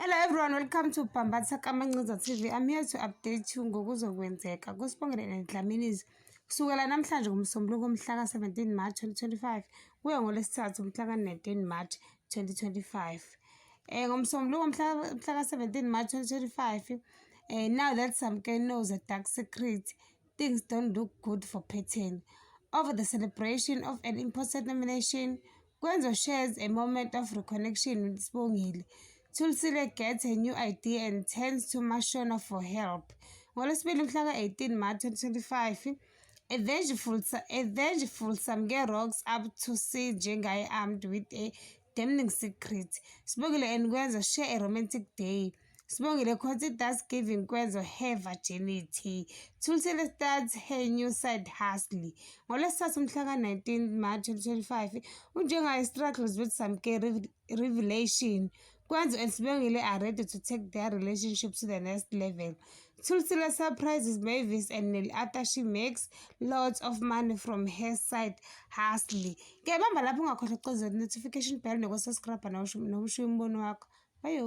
Hello everyone, welcome to Bambatha Kamancinza TV. I'm here to update you ngokuzokwenzeka kuSibongelelo Dlamini's kusukela namhlanje ngomsombuluko umhla ka-17 March 2025 kuya ngoLwesithathu umhla ka-19 March 2025. Ngomsombuluko umhla ka-17 March 2025, now that Samke knows a dark secret, things don't look good for Pattern. Over the celebration of an important nomination, Gwenzo shares a moment of reconnection with Sibongile. Thulisile gets a new idea and turns to Mashona for help. NgoLwesibili mhla ka-18 March 2025, a vengeful Samke rocks up to see Jengai armed with a damning secret. Sibongile and Gwenzo share a romantic day. Sibongile considers giving Gwenzo her virginity. Thulisile starts her new side hustle. NgoLwesithathu mhla ka-19 March 2025, uJengai struggles with Samke revelation. Gwenzo and Sibongile are ready to take their relationship to the next level. Thulisile surprises Mavis and Nell after she makes lots of money from her side hustle. Ke bamba lapho ungakhohlwa ukucozela notification bell nokubscribe nokushiya umbono wakho. Bye.